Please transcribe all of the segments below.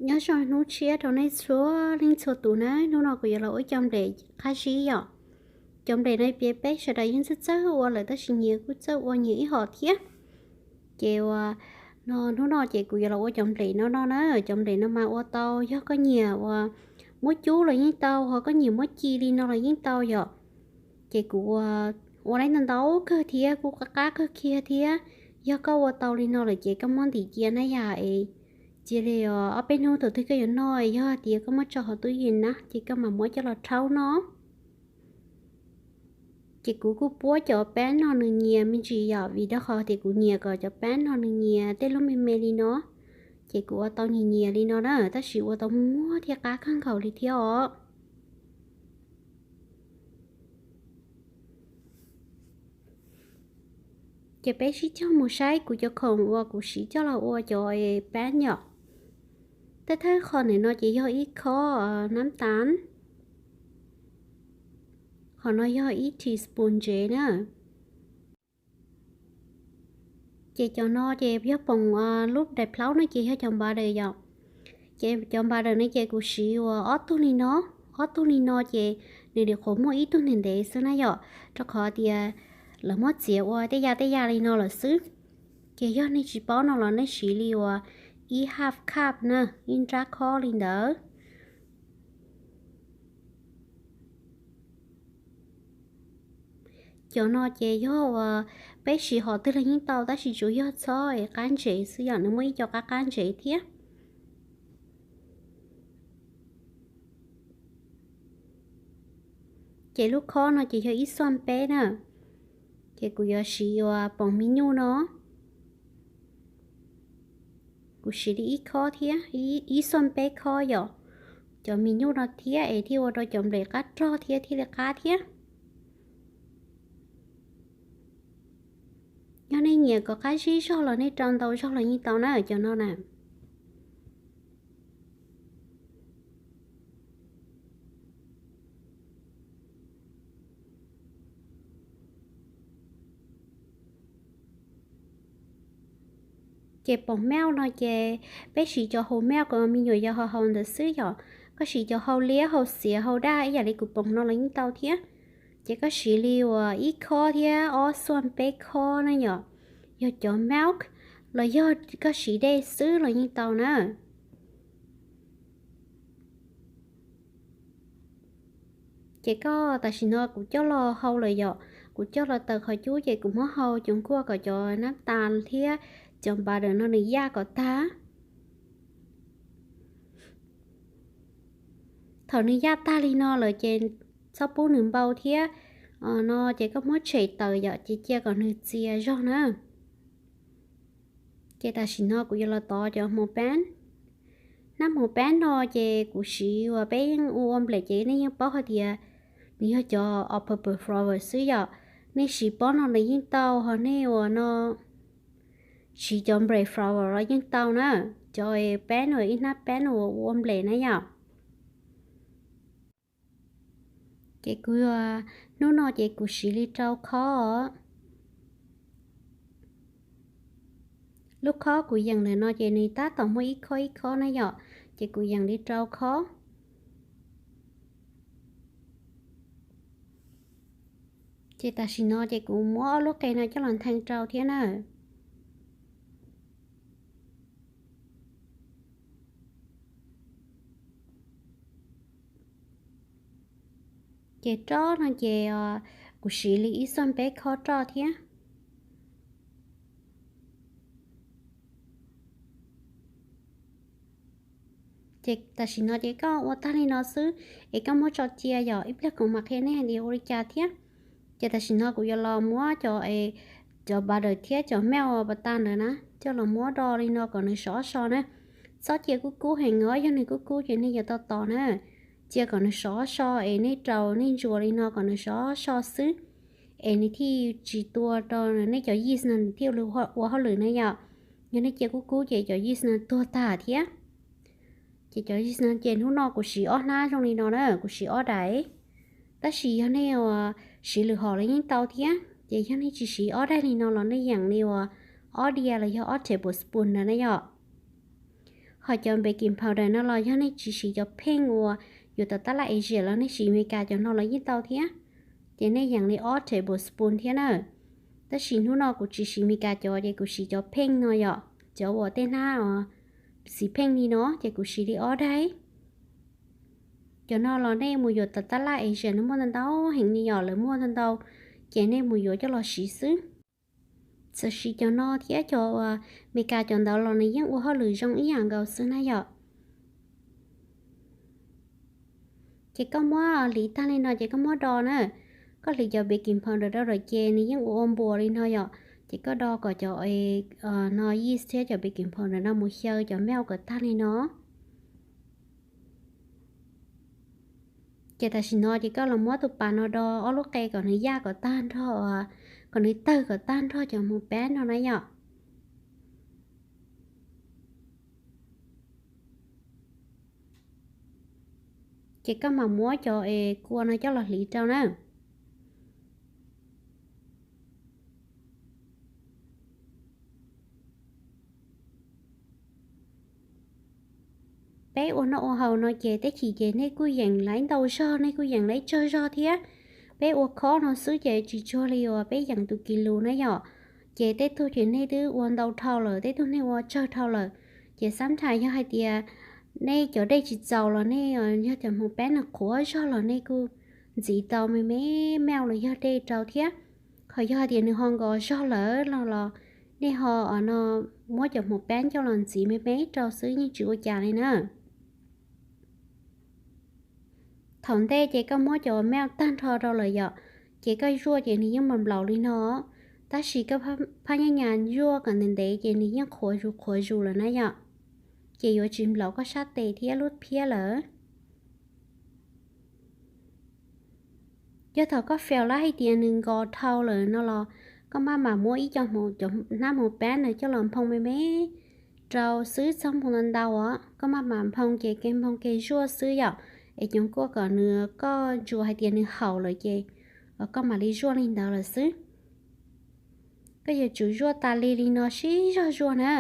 Nyob zoo hnub tshiab rau nej txhua leej txhua tus na, hnub no kuv yuav los ua cov nplej qab zib yom. Cov nplej no piav peb sawv daws yeej txawj txawj ua lawm tab sis nyias kuj txawj ua nyias ib hom thiab. Ces ua no hnub no ces kuv yuav los ua cov nplej no no na, cov nplej no mas ua tau yog koj nyiam ua muab cub los yeej tau, ho koj nyiam muab ci li no los yeej tau yom. Ces kuv ua, ua lawv ntau ntau kawg thiab kuj qab qab kawg kiag thiab. Yog koj ua tau li no lawm ces koj muab ntim cia na yom es cia li ob peb hnub thaum twg koj yuav noj, yog tias koj muab tso hauv tub yees na ces koj mam muab coj los rhaub noj. Ces kuv kuj puab cov pab no nws nyias me ntsis yom, vim rau qhov tias kuv nyiam kom cov pab no nws nyias tej lub me me li no. Ces kuv ua tau nyias nyias li no na, tab sis ua tau muag thiab qab kawg nkaus li thiab os. Ces peb sib cog mus saib kuv cov khoom uas kuv siv coj los ua cov pab yom. Thawj thawj qhov ntawm no ces yog ib khob nab tas, qhov no yog ib teaspoon ntsev na. Ces cov no ces yog poom lub dais plaub no ces yog cov npav daws yom. Ces cov npav daws no ces kuv siv ua ob tug li no, ob tug li no ces nws nim qhuav muaj ib tug ntev ntev xwb na yom, rau qhov tias lawv muab txiav ua tej yam tej yam li no lawm xwb. Ces yog nej tsis paub no los nej siv li uas ib half cup na, ib nrab khob li ntawd. Cov no ces yog uas peb siv hom twg los yeej tau tab sis tsuas yog txhob es qab ntsev xwb yom, nws muaj ib co qab qab ntsev thiab. Ces lub khob no ces yog ib xuaj peb na, ces kuv yuav siv uas poom mi nyuj no. Kuv siv li ib khob thiab, ib xuaj peb khob yom, cov mi nyuj no thiab es thiaj ua rau cov nplej qab rog thiab thiaj li qab thiab. Yog nej nyiam kom qab zib zog los nej rau ntau zog los yeej tau na cov no na. Ces poom milk no ces peb siv cov whole milk kom me nyuam yaus haus haus ntawd xwb yom. Koj siv cov hau liab, hau xiav, hau daj ib yam li kuv poom no los yeej tau thiab. Ces koj siv li uas ib khob thiab ob xuaj peb khob na yom. Yog cov milk los yog koj siv dej xwb los yeej tau na. Ces koj tam sim no kuv coj los hau lawm yom, kuv coj los taws qhov cub ces kuv muab hau cov nkuaj kom cov nab tas thiab cov butter no nws yaj kom tag. Thaum nws yaj tag li no lawm ces txhob pub nws npau thiab no ces koj muab tshem tawm yom, ces cia kom nws txias zog na. Ces tam sim no kuv yuav los tov cov hmoov pab. Hnab hmoov pab no ces kuv siv uas peb yeej ua ua nplej ces nej yeej paub hais tias nws yog cov all purpose flour xwb yom. Nej siv pob no los yeej tau, ho nej ua no siv cov bread flour los yeej tau na. Cov pab no ib hnab pab no ua ua nplej na yom. Ces kuv, hnub no ces kuv siv li rau khob os. Lub khob kuv yeem ntawm no ces nws tab tom muaj ib khob ib khob na yom, ces kuv yeem li rau khob. Ces tam sim no ces kuv muab ob lub qe no coj los nthee rau thiab na. Ces roj no ces kuv siv li ib xuaj peb khob roj thiab. Ces tam sim no ces koj ua tag li no xwb, es koj muab tso cia yom, ib pliag kuv mam qhia nej hais tias ua li cas thiab. Ces tam sim no kuv yuav los muab cov, cov butter thiab cov milk uas pas tas ntawd na coj los muab do li no kom nws sov so na. Txhob cia kub kub heev os, yog nws kub kub ces nej yuav tau tos na. Cia kom nws sov so es nej rau nej ntsuas li no kom nws sov so xwb, es nws thiaj tsis tua rau nej cov yeast no, nws thiaj ua hauj lwm na yom. Yog nej cia kub kub ces cov yeast no tuag tag thiab. Ces cov yeast no ces hnub no kuv siv ob hnab zoo li no na, kuv siv ob daim. Tab sis yog nej uas siv lwm hom los yeej tau thiab, ces yog nej tsis siv ob daim li no los nej yeem li uas ob diav los yog ob tablespoon ntawd na yom. Qhov cov baking powder no los yog nej tsis siv cov pheej uas yuav tom tab laj Asia los nej siv Amelikas cov no los yeej tau thiab. Ces nej yeem li ob tablespoon thiab na. Tab sis hnub no kuv tsis siv Amelikas cov ces kuv siv cov pheej no yom, cov uas tej hnab xim pheej li no ces kuv siv li ob daim. Cov no los nej mus yuav tom tab laj Asia no muaj ntau ntau heev li yom, lawv muaj ntau ntau, ces nej mus yuav coj los siv xwb. Txawm siv cov no thiab cov Amelikas cov ntawd los nws yeej ua hauj lwm zoo ib yam nkaus xwb na yom. Ces koj muab hliv tag li no ces koj muab do na. Koj hliv cov baking powder rau lawm ces nws yeej ua ua npuas li no yom. Ces koj do kom cov no yeast thiab cov baking powder no mus xyaw cov milk kom tag li no. Ces tam sim no ces koj los muab tus pas no do ob lub qe kom nws yaj kom tag nrho, kom nws tawg kom tag nrho cov hmoov pab no na yom. Ces koj mam muab cov es kua no coj los hliv rau na. Peb ua noj ua haus no ces teb chim ces nej kuj yeem laiv ntau zog, nej kuj yeem laiv tsawg zog thiab. Peb ua khob no xwb ces tsis tsuag li uas peb yeem tus kis lus na yom. Ces tej tug ces nej twb ua ntau dhau lawm, tej tug nej ua tsawg dhau lawm. Ces sometimes yog hais tias nej cov dej tsis txaus los nej yog cov hmoov pab nws qhuav zog los nej kuj ntxiv tau me me milk los yog dej rau thiab. Qhov yog hais tias nws ho nkos zog lawm los los nej ho no muab cov hmoov pab coj los ntxiv me me rau xwb yeej tsis ua cas li na. Thaum ntej ces koj muab cov milk tag nrho rau lawm yom, ces koj zuaj ces nws yeej nplaum nplaum li no, tab sis koj phaj nyaj nyas zuaj kom ntev ntev ces nws yeej qhuav zus qhuav zus lawm na yom. Ces yuav tsis nplaum koj sab tes thiab lub phiab lawm. Yog thaum koj feel lab hais tias nws nkos dhau lawm no los koj maj mam muab ib co cov hnab hmoov pab no coj los nphoo me me rau xwb, txhob nphoo ntau ntau os. Koj maj mam nphoo ces kev nphoo kev zuaj xwb yom, es coov kuaj kom nws, koj ntsuas hais tias nws haum lawm ces koj mam li zuaj li ntawd lawm xwb. Koj yuav tsum zuaj tas li li no sib zog zuaj na,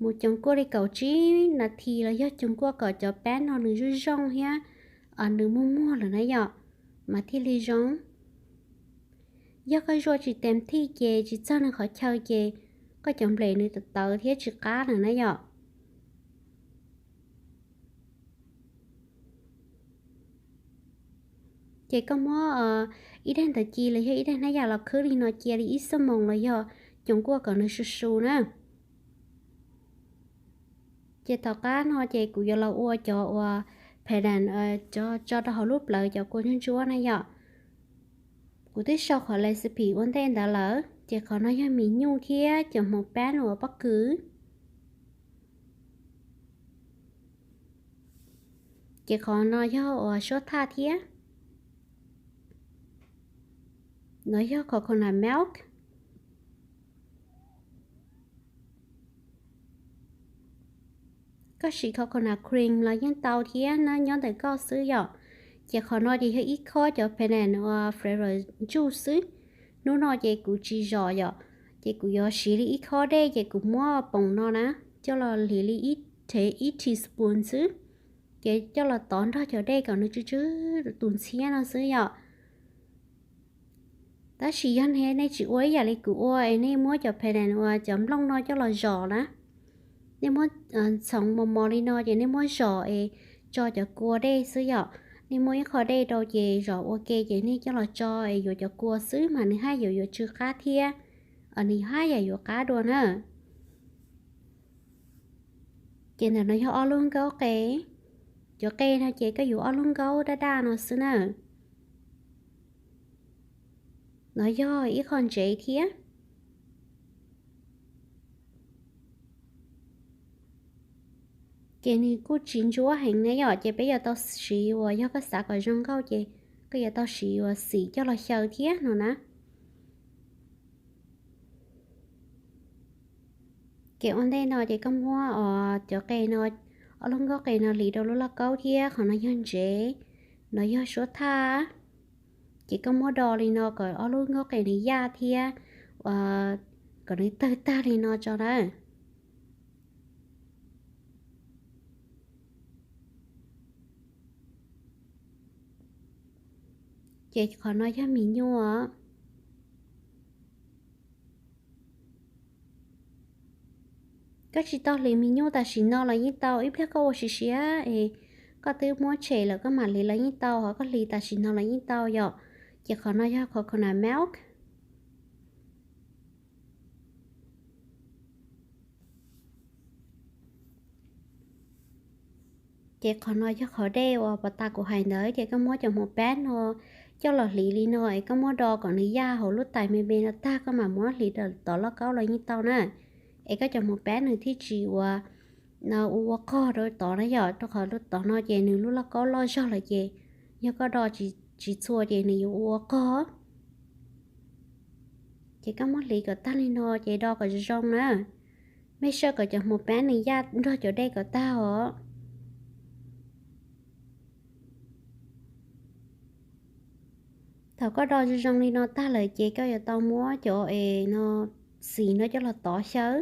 mus coov kuaj li kaum tsib nas this los yog coov kuaj kom cov pab no nws zoo zoo thiab nws muag muag lawm na yom, mas thiaj li zoo. Yog koj zuaj tsis tes thij ces tsis txog nws qhov chaw ces koj cov nplej nws tawv tawv thiab tsis qab lawm na yom. Ces koj muab ib daim ntawv ci los yog ib daim hnab yam los khwb li no cia li ib xuab moos los yog coov kuaj kom nws su su na. Ces tom qab no ces kuv yuav los ua cov uas phedan tso rau hauv lub plawv cov kua ntsuab ntsuab na yom. Kuv twb sau qhov recipe ua ntej ntawd lawm, ces qhov no yog mis nyuj thiab cov hmoov pab uas pob kws. Ces qhov no yog uas suab thaj thiab. No yog coconut milk. Koj siv coconut cream los yeej tau thiab na, nyob ntawm koj xwb yom. Ces qhov no ces yog ib khob cov phedan uas flavor juice xwb. Hnub no ces kuv tsis zom yom, ces kuv yuav siv li ib khob dej ces kuv muab poom no na coj los hliv li ib rhev ib teaspoon xwb, ces coj los tov nrog cov dej kom nws tsw tsw tus ntxhiab no xwb yom. Tab sis yog nej tsis ua ib yam li kuv ua es nej muab cov phedan uas cov nplooj no coj los zom na, nej muab txhoov mos mos li no ces nej muab zom es tso cov kua dej xwb yom. Nej muab ib qho dej rau ces zom ua ke ces nej coj los tso es yuav cov kua xwb mas nws haj yuav yuav tsw qab thiab, nws haj yam yuav qab dua na. Ces ntawm no yog ob lub nkaub qe. Cov qe no ces koj yuav ob lub nkaub daj daj no xwb na. No yog ib qho ntsev thiab. Ces nws kuj tsis ntsuab heev na yom, ces peb yuav tau siv uas yog koj xav kom zoo nkauj ces koj yuav tau siv uas xim coj los xyaw thiab no na. Ces ua ntej no ces koj muab cov qe no, ob lub nkaub qe no hliv rau lub lauj kaub thiab qhov no yog ntsev, no yog suab thaj. Ces koj muab do li no kom ob lub nkaub qe nws yaj thiab kom nws tawg tag li no tso na. Ces qhov no yog mis nyuj. Koj tsis tau hliv mis nyuj tam sim no los yeej tau, ib pliag koj ua siav siav es koj twb muab tshem lawm koj mam hliv los yeej tau, ho koj hliv tam sim no los yeej tau yom. Ces qhov no yog coconut milk. Ces qhov no yog qhov dej uas pov tas kuv hais ntawd, ces koj muab cov hmoov pab no coj los hliv li no es koj muab do kom nws yaj hauv lub tais me me no tag koj mam muab hliv tov lauj kaub los yeej tau na. Es koj cov hmoov pab nws thiaj tsis ua, ua ua qog rau tod na yom, rau qhov tov no ces nws lub lauj kaub loj zog lawm ces yog koj do tsis txhua ces nws yuav ua ua qog. Ces koj muab hliv kom tag li no ces do kom zoo zoo na. Mej saib kom cov hmoov pab nws yaj nrog cov dej kom tag os. Thaum koj do zoo zoo li no tag lawm ces koj yuav tau muab cov es no, xim no coj los tov xyaw.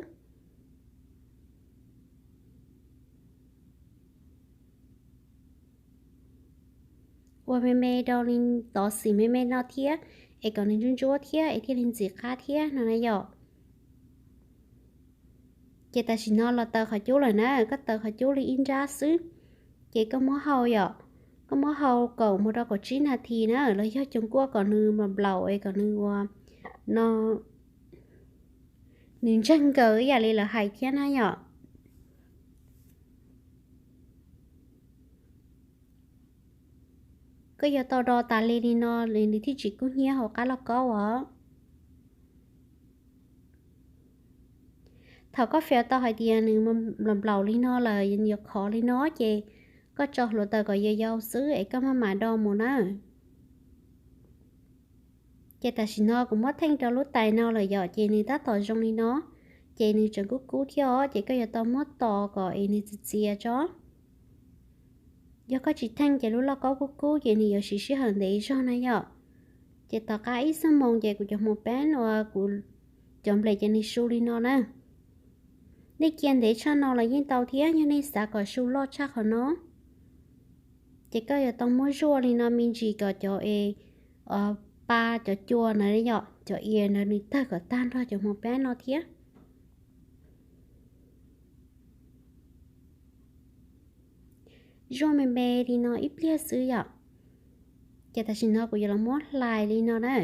Ua me me rau li, tov xim me me no thiab, es kom nws ntsuab ntsuab thiab es thiaj li ntxim qab thiab no na yom. Ces tam sim no los taws qhov cub lawm na, koj taws qhov cub li ib nrab xwb. Ces koj muab hau yom, koj muab hau kaum mus rau kaum tsib nas this na, los yog coom kuaj kom nws nplaum es kom nws ua no, nws ntseeg nkaws ib yam li lawv hais thiab na yom. Koj yuav tau do tas li li no, nws thiaj tsis kub hnyiab hauv qab lauj kaub os. Thaum koj fiav tau hais tias nws nplaum nplaum li no lawm, yuav khov li no ces koj tso hluav taws kom yau yau xwb es koj maj mam do mus na. Ces tam sim no kuv muab theej rau lub tais no lawm yom, ces nws tab tom zoo li no, ces nws tseem kub kub thiab os, ces koj yuav tau muab tos kom es nws txias txias tso. Yog koj tsis theej ces lub lauj kaub kub kub ces nws yuav siv sij hawm ntev zog na yom. Ces tom qab ib xuab moos ces kuv cov hmoov pab uas kuv cov nplej ces nws su li no na. Nej cia ntev tshaj no los yeej tau thiab, yog nej xav kom su loj tshaj qhov no, ces koj yuav tau muab zuaj li no me ntsis kom cov es pa cov cua ntawd yom, cov ear ntawd nws tawg kom tag nrho cov hmoov pab no thiab. Zuaj me me li no ib pliag xwb yom. Ces tam sim no kuv yuav los muab hlais li no na.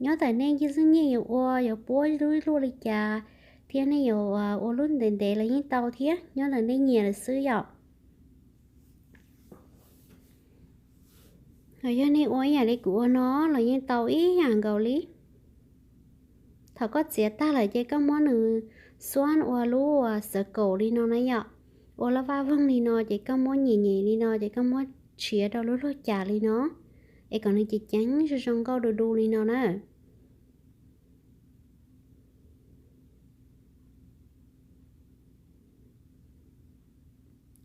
Nyob ntawm nej ib txwm nyiaj yuav ua yuav puab lub luaj li cas thiab nej yuav ua lub ntev ntev los yeej tau thiab, nyob ntawm nej nyiam lawm xwb yom. Yog nej ua ib yam li kuv ua no los yeej tau ib yam nkaus li. Thaum koj txiav tag lawm ces koj muab nws xuab ua lub xav kaum li no na yom, ua lub vaj voog li no ces koj muab nyem nyem li no ces koj muab tshiav rau lub luag cas li no, es kom nws ceev ceev zoo zoo nkauj du du li no na.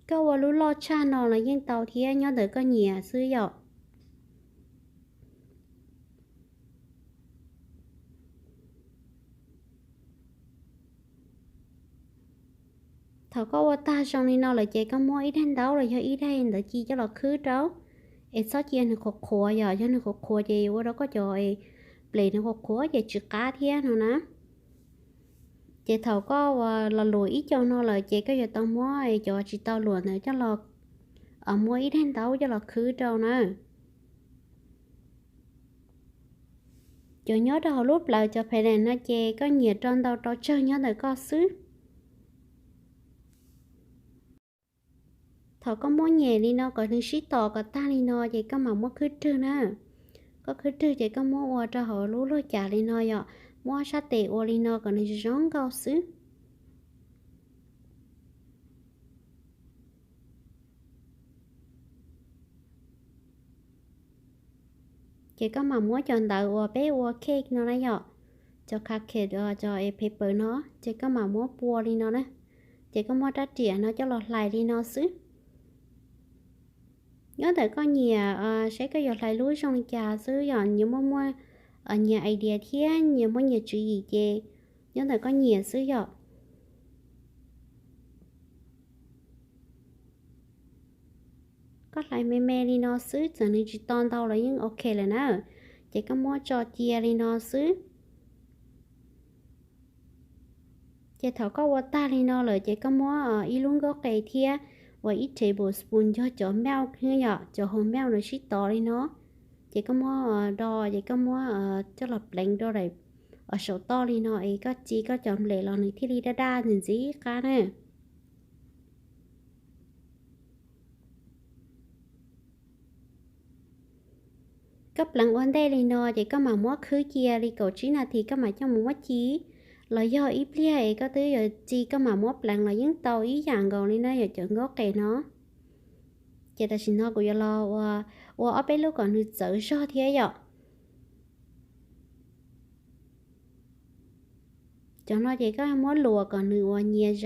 Koj ua lub loj tshaj no los yeej tau thiab, nyob ntawm koj nyiam xwb yom. Thaum koj ua tag zoo li no lawm ces koj muab ib daim ntaub los yog ib daim ntawv ci coj los khwb rau, es txhob cia nws qhuav qhuav yom, yog nws qhuav qhuav ces yuav ua rau koj cov nplej nws qhuav qhuav ces tsis qab thiab no na. Ces thaum koj ua los luam ib co no lawm ces koj yuav tau muab cov tsis tau luam ntawd coj los, muab ib daim ntaub coj los khwb rau na. Cov nyob rau hauv lub plawv cov phev lees no ces koj nyiam rau ntau rau tsawg nyob ntawm koj xwb. Thaum koj muab nyem li no kom nws sib tos kom tag li no ces koj mam muab khwb rwg na. Koj khwb rwg ces koj muab ua rau hauv lub luag cas li no yom, muab sab tes ua li no kom nws zoo nkauj xwb. Ces koj mam muab cov ntawv uas peb ua cake no na yom, cov cupcake, cov pepper no, ces koj mam muab pua li no na. Ces koj muab rab riam no coj los hlais li no xwb. Nyob ntawm koj nyiam, saib koj yuav hlais lub zoo li cas xwb yom, nyias muaj muaj nyias idea thiab nyias muaj nyias tswv yim ces nyob ntawm koj nyiam xwb yom. Koj hlais me me li no xwb, txawm nws tsis to ntau los yeej ok lawm na. Ces koj muab tso cia li no xwb. Ces thaum koj ua tag li no lawm ces koj muab ib lub nkauj qe thiab uas ib tablespoon yog cov milk, yog cov hauv milk no sib tov li no. Ces koj muab do, ces koj muab coj los pleev rau daim saum toj li no es koj ci koj cov nplej los nws thiaj li daj daj ntxim ntxim qab na. Koj pleev ua ntej li no ces koj mam muab khwb cia li kaum tsib nas this koj mam coj mus muab ci. Los yog ib pliag es koj twb yuav ci koj mam muab pleev los yeej tau ib yam nkaus li na yom, cov nkauj qe no. Ces tam sim no kuv yuav los ua, ua ob peb lub kom nws txawv zog thiab yom. Cov no ces koj muab luas kom nws ua nyias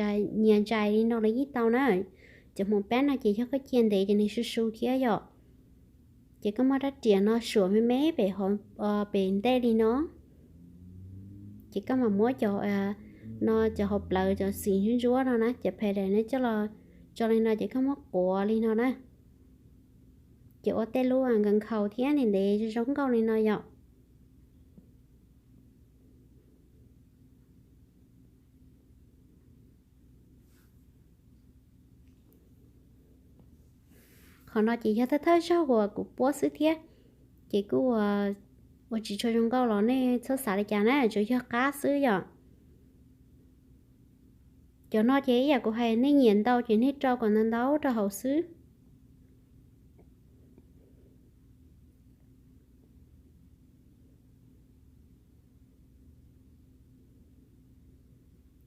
ntsais li no los yeej tau na. Cov hmoov pab no ces yog koj cia ntev ces nws su su thiab yom. Ces koj muab rab riam no suam me me pem, pem ntej li no. Ces koj mam muab cov no, cov hauv plawv, cov xim ntsuab ntsuab no na, cov phe daim no coj los tso li no ces koj muab quav li no na. Ces ua tej lub nkaus nkhaus thiab ntev ntev zoo nkauj li no yom. Qhov no ces yog thawj thawj zaug uas kuv puab xwb thiab, ces kuj ua tsis tshua zoo nkauj los nej txhob xav li cas na, tsuas yog qab xwb yom. Cov no ces ib yam kuv hais, nej nyiam ntau ces nej rau kom ntau ntau rau hauv xwb.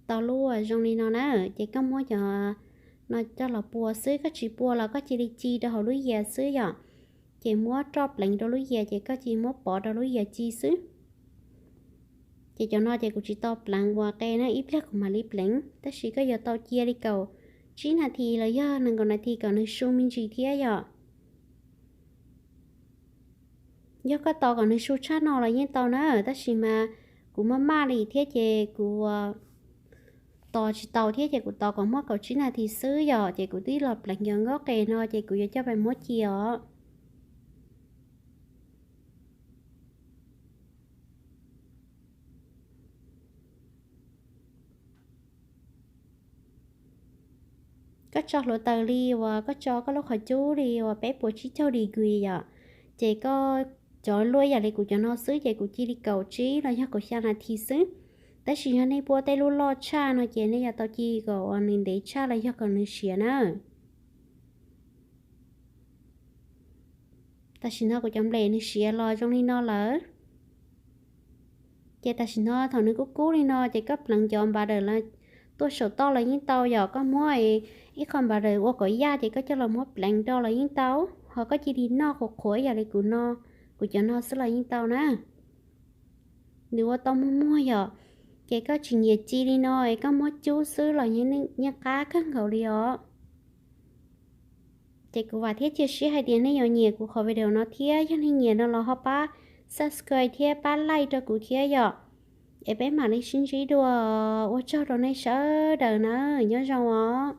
Tau lub zoo li no na, ces koj muab cov no coj los pua xwb, koj tsis pua los koj cia li ci rau hauv lub yias xwb yom. Ces muab roj pleev rau lub yias ces koj cia li muab pov rau lub yias ci xwb. Ces cov no ces kuv tsis tau pleev ua qe na, ib pliag kuv mam li pleev, tab sis koj yuav tau cia li kaum tsib nas this los yog nees nkaum nas this kom nws su me ntsis thiab yom. Yog koj tos kom nws su tshaj no los yeej tau na, tab sis mas kuv maj maj li thiab ces kuv tos tsis tau thiab ces kuv tos kom muaj kaum tsib nas this xwb yom, ces kuv twb los pleev cov nkauj qe no ces kuv yuav coj pais muab ci os. Koj tso hluav taws li uas koj tso koj lub qhov cub li uas peb puas tsib caug degree yom, ces koj cov luaj ib yam li kuv cov no xwb ces kuv ci li kaum tsib los yog kaum xya nas this xwb. Tab sis yog nej puab tej lub loj tshaj no ces nej yuav tau ci kom uas nws ntev tshaj los yog kom nws siav na. Tam sim no kuv cov nplej nws siav los zoo li no lawm. Ces tam sim no thaum nws kub kub li no ces koj pleev cov butter los tuaj saum toj los yeej tau yom, koj muab ib qho butter ua kom yaj ces koj coj los muab pleev rau los yeej tau, ho koj cia li noj qhuav qhuav ib yam li kuv no, kuv cov no xwb los yeej tau na. Nws ua tau muag muag yom, ces koj tsis nyiam ci li no es koj muab cub xwb los yeej qab kawg nkaus li os. Ces kuv vam thiab cia siab hais tias nej yuav nyiam kuv qhov video no thiab, yog nej nyiam no los ho pab subscribe thiab pab like rau kuv thiab yom. Es peb mam li sib ntsib dua, ua tsaug rau nej sawv daws na, nyob zoo os.